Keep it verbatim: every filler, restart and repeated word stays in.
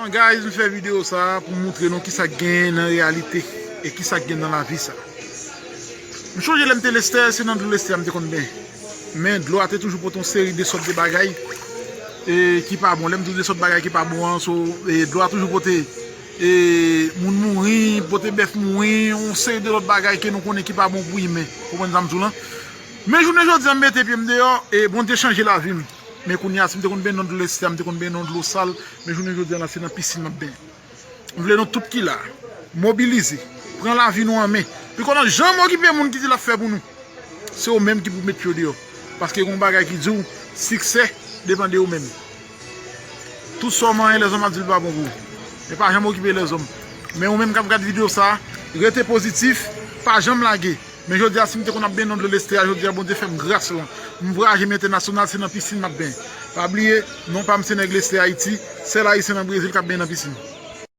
Guys, m fè videyo sa a pou m moutre nou kisa k genyen nan reyalite e kisa k gen nan lavi sa. M chonje lè m te Lestè, se nan dlo Lestè a m te konn benyen. Men dlo a te toujou pote yon seri de sòt de bagay e, ki pa bon. Lè m di w de sòt bagay ki pa bon an, so, e, dlo a toujou pote e, moun mouri, pote bèf mouri, yon seri de lòt bagay ke nou konnen ki pa bon pou imen. Konprann sa m di w lan? Men jounen jodi a, m mete pye m deyò e Bondye chanje lavi m. Men kounye a, si m te konn benyen nan dlo Lestè a, m te konn benyen nan dlo sal, men jounen jodi a la, se nan pisin m ap benyen. M vle nou tout ki la, mobilize, pran lavi nou an men. Piko nan janm okipe moun ki di l ap fè pou nou. Se ou menm ki pou met pye w deyò. Paske gen yon bagay ki di w, siksè depann de ou menm. Tout sa w manyen, lèzòm ap di l pa bon pou ou. Men pa janm okipe lèzòm. Men ou menm k ap gad videyo sa a, rete pozitif, pa janm lage. Men jodi a, si m te konn ap benyen nan dlo Lestè a, jodi a, Bondye fè m gras lan. M vwayaje, m entènasyonal, se nan pisin m ap benyen. Pa bliye, non pa m se nèg Lestè Ayiti, sèl Ayisyen nan Brezil k ap benyen nan pisin.